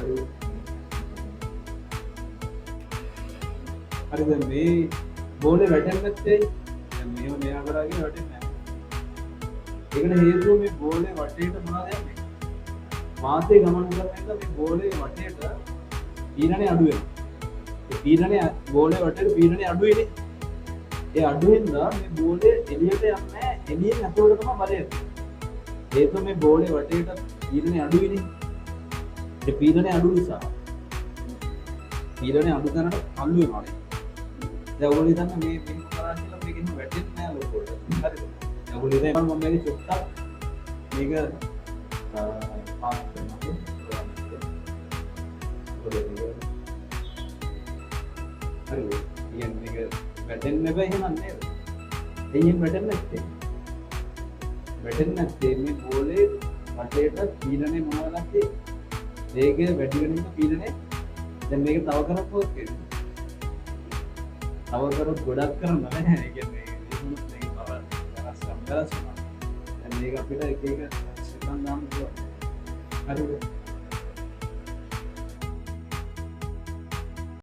හරි. හරි, දැන් මේ බෝලේ වැටෙන්නේ නැත්තේ, දැන් මේව මෙහා කරා කියලා වැටෙන්නේ නැහැ. ඒකට හේතුව මේ බෝලේ වටේට මොනවද යන්නේ? වාතය ගමන් කරන එක මේ බෝලේ වටේට පීඩනය අඩු වෙනවා. ඒ පීඩනය බෝලේ වටේට පීඩනය අඩු වෙන්නේ. ඒ අඩු වෙනදා මේ බෝලේ එළියට යන්නේ නැහැ. එළියෙන් ඇතුළට තමයි බලය එන්නේ. හේතුව මේ බෝලේ වටේට පීඩනය අඩු වෙන්නේ. ඒ පීඩනය අඩු නිසා පීඩනය අඩු තැනට තල්ලු වෙනවා නේ. දැන් ඔයගොල්ලෝ හිතන්න මේ මෙහෙම කරා කියලා මේක එහෙම වැටෙන්නේ නැහැ ලොකුවට. හරිද? දැන් ඔයගොල්ලෝ හිතන්න මම මේක චුට්ටක් මේක පාස් කරනවා. හරිද? කියන්නේ මේක වැටෙන්න බෑ එහෙම නේද? එයි එහෙම වැටෙන්නේ නැත්තේ. වැටෙන්නේ නැත්තේ මේ බෝලේ වටේට පීඩනය මොනවද නැත්තේ? වේගය වැඩි වෙන හින්දා පීඩනය. දැන් මේක තව කරොත් මොකද වෙන්නේ? තව කරොත් ගොඩක් කරන්න බෑ. ඒ කියන්නේ ඒ වුණොත් මේක තව වෙනස් කරන්න වෙනස් වෙනවා. දැන් මේක අපිට එක එක සෙටන් දාන්න පුළුවන්. හරිද?